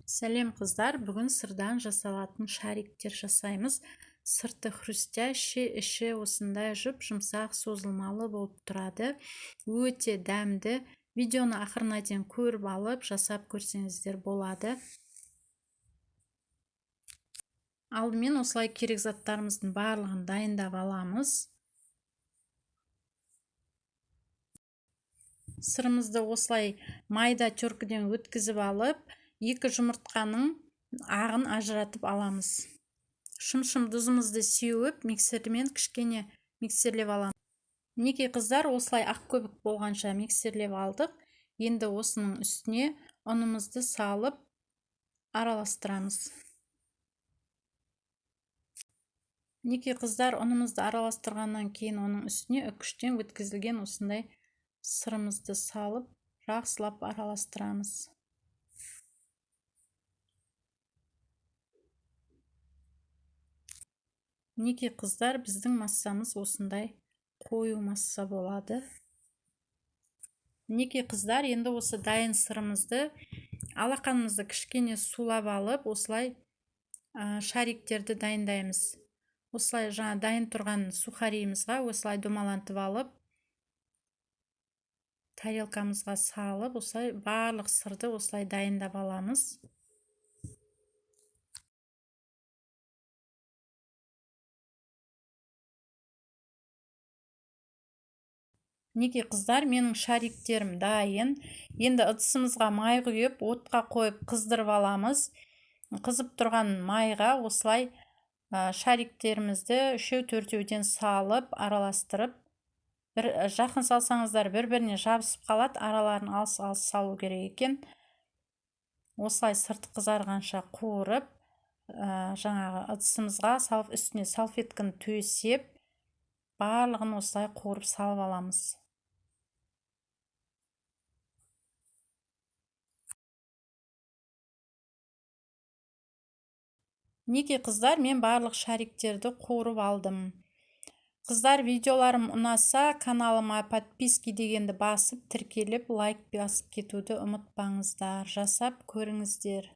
Сәлем, қыздар! Бүгін сырдан жасалатын шариктер жасаймыз. Сырты хрустящий, іші осындай жұп-жұмсақ, созылмалы болып тұрады. Өте дәмді. Видеоны ақырына дейін көріп алып, жасап көрсеңіздер болады. Алдымен осылай керек заттарымыздың барлығын дайындап аламыз. Сырымызды осылай майда теркіден өткізіп алып, 2 жұмыртқаның ағын ажыратып аламыз. Шым-шым тұзымызды сеуіп, миксермен кішкене миксерлеп аламыз. Мінекей, қыздар, осылай ақ көбік болғанша миксерлеп алдық. Енді осының үстіне ұнымызды салып араластырамыз. Мінекей, қыздар, ұнымызды араластырғаннан кейін оның үстіне үкіштен өткізілген осындай сырымызды салып, жақсылап араластырамыз. Мінекей, қыздар, біздің массамыз осындай қою масса болады. Мінекей, қыздар, енді осы дайын сырымызды алақанымызды кішкене сулап алып, осылай шариктерді дайындаймыз. Осылай жаңа дайын тұрған сухариімізға осылай домалантып алып, тарелкамызға салып, осылай барлық сырды осылай дайындап аламыз. Мінекей, қыздар, менің шариктерім дайын. Енді ыдысымызға май құйып, отқа қойып қыздырып аламыз. Қызып тұрған майға осылай шариктерімізді үшеу-төртеуден салып, араластырып, бір жақын салсаңыздар бір-біріне жабысып қалады, араларын алыс-алыс салу керек екен. Осылай сырты қызарғанша қуырып, жаңағы ыдысымызға салып, үстіне салфетканы төсеп, барлығын осылай қуырып салып аламыз. Мінекей, қыздар, мен барлық шариктерді қуырып алдым. Қыздар, видеоларым ұнаса, каналыма подписки дегенді басып, тіркеліп, лайк басып кетуді ұмытпаңыздар. Жасап көріңіздер.